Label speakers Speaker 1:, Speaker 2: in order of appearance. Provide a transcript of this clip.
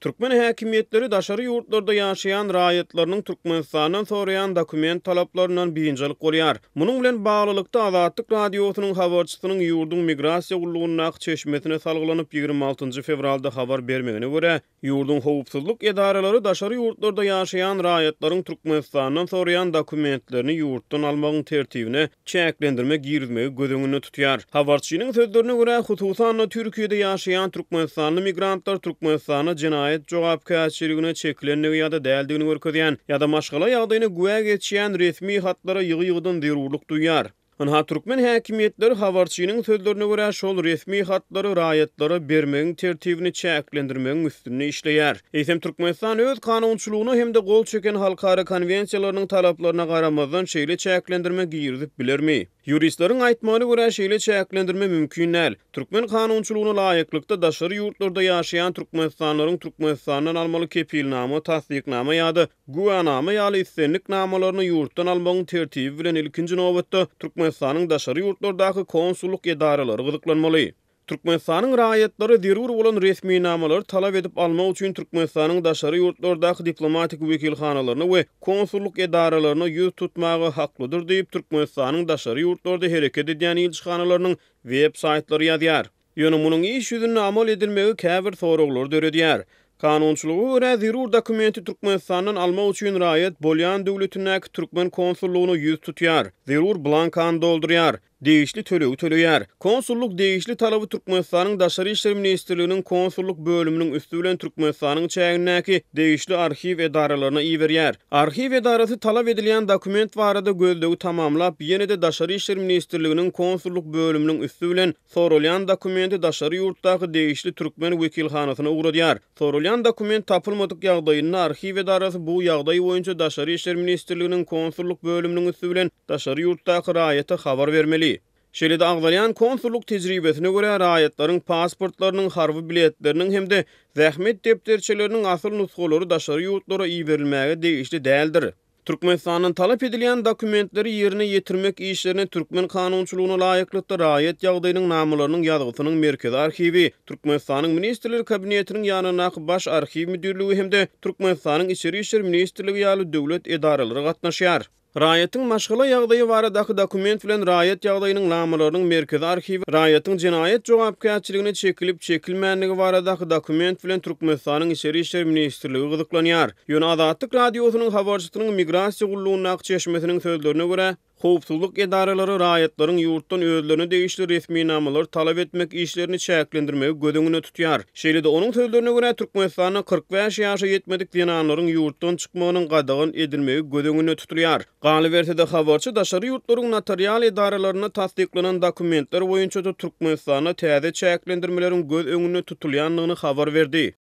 Speaker 1: Türkmen häkimiýetleri daşary ýurtlarda ýaşaýan raýatlarynyň Türkmenistandan soraýan dokument talaplaryndan biynjalyk bolýar. Munuň bilen baglylykda, Azatlyk Radiosynyň habarçysynyň ýurduň Migrasiýa gullugyndaky çeşmesine salgylanyp, 26 fewralda habar bermegine görä, Ýurduň howpsuzlyk edaralary daşary ýurtlarda ýaşaýan raýatlaryň Türkmenistandan soraýan dokumentlerini ýurtdan almagyň tertibine çäklendirme girizmegi göz öňünde tutýar. Habarçynyň sözlerine görä, hususan-da, Türkiýede ýaşaýan türkmenistanly migrantlar Türkmenistanda jenaýat jogapkärçiligine çekilendigi ýa-da däldigini görkezýän ýa-da maşgala ýagdaýyna güwä geçýän resmi hatlara ýygy-ýygydan zerurlyk duýýar. Ynha, türkmen häkimiýetleri habarçynyň sözlerine görä, şol resmi hatlary raýatlara bermegiň tertibini çäklendirmegiň üstünde işleýär. Eýsem, Türkmenistan öz kanunçylygyna hem-de gol çeken halkara konwensiýalarynyň talaplaryna garamazdan şeýle çäklendirme girizip bilermi? Ýuristleriň aýtmagyna görä, şeýle çäklendirme mümkin däl. Türkmen kanunçylygyna laýyklykda, daşary ýurtlarda ýaşaýan türkmenistanlylaryň Türkmenistandan almaly kepilnama, tassyknama ýa-da Güwänama ýaly islendik namalaryny ýurtdan almagyň tertibi bilen ilkinji nobatda Türkmenistanyň daşary ýurtlardaky konsullyk edaralary gyzyklanmaly. Türkmenistanyň raýatlary zerur bolan resminamalary talap edip almak üçin Türkmenistanyň daşary ýurtlardaky diplomatik wekilhanalaryna we konsullyk edaralaryna ýüz tutmaga haklydyr diýip, Türkmenistanyň daşary ýurtlarda hereket edýän ilçihanalarynyň web saýtlary ýazýar. Ýöne munuň iş ýüzünde amal edilmegi käbir soraglary döredýär. Kanunçylyga görä, zerur dokumenti Türkmenistandan almak üçin raýat bolýan döwletindäki türkmen konsullygyna ýüz tutýar, zerur blankany doldurýar, degişli tölegi töleýär. Konsullyk degişli talaby Türkmenistanyň Daşary işler ministrliginiň konsullyk bölüminiň üsti bilen Türkmenistanyň çägindäki degişli arhiw edaralaryna iberýär. Arhiw edarasy talap edilýän dokument barada gözlegi tamamlap, ýene-de Daşary işler ministrliginiň konsullyk bölüminiň üsti bilen Soralýan dokumenti daşary ýurtdaky degişli türkmen wekilhanasyna ugradýar. Soralýan dokument tapylmadyk ýagdaýynda arhiw edarasy bu ýagdaý boýunça Daşary işler ministrliginiň konsullyk bölüminiň üsti bilen daşary ýurtdaky raýata habar bermeli. Şeýle-de agzalýan konsullyk tejribesine görä, raýatlaryň pasportlarynyň, harby biletleriniň hem-de zähmet depderçeleriniň asyl nusgalary daşary ýurtlara iberilmäge degişli däldir. Türkmenistandan talap edilýän dokumentleri ýerine ýetirmek işlerine türkmen kanunçylygyna laýyklykda raýat ýagdaýynyň namalarynyň ýazgysynyň Merkezi arhiwi, Türkmenistanyň Ministrler Kabinetiniň ýanyndaky Baş arhiw müdirligi hem-de Türkmenistanyň Içeri işler ministrligi ýaly döwlet edaralary gatnaşýar. Raýatyň maşgala ýagdaýy baradaky dokument bilen raýat ýagdaýynyň namalarynyň Merkezi arhiwi raýatyň jenaýat jogapkärçiligine çekilip-çekilmändigi baradaky dokument bilen Türkmenistanyň Içeri işler ministrligi gyzyklanýar. Ýöne Azatlyk Radiosynyň habarçysynyň Migrasiýa gullugyndaky çeşmesiniň sözlerine görä, howpsuzlyk edaralary raýatlaryň ýurtdan özlerine degişli resminamalary talap etmek işlerini çäklendirmegi göz öňünde tutýar. Şeýle-de, onuň sözlerine görä, Türkmenistanda 45 ýaşa ýetmedik zenanlaryň ýurtdan çykmagynyň gadagan edilmegi göz öňünde tutulýar. Galyberse-de, habarçy daşary ýurtlaryň notarial edaralarynda tassyklanan dokumentler boýunça-da Türkmenistanda täze çäklendirmeleriň göz öňünde tutulýandygyny habar berdi.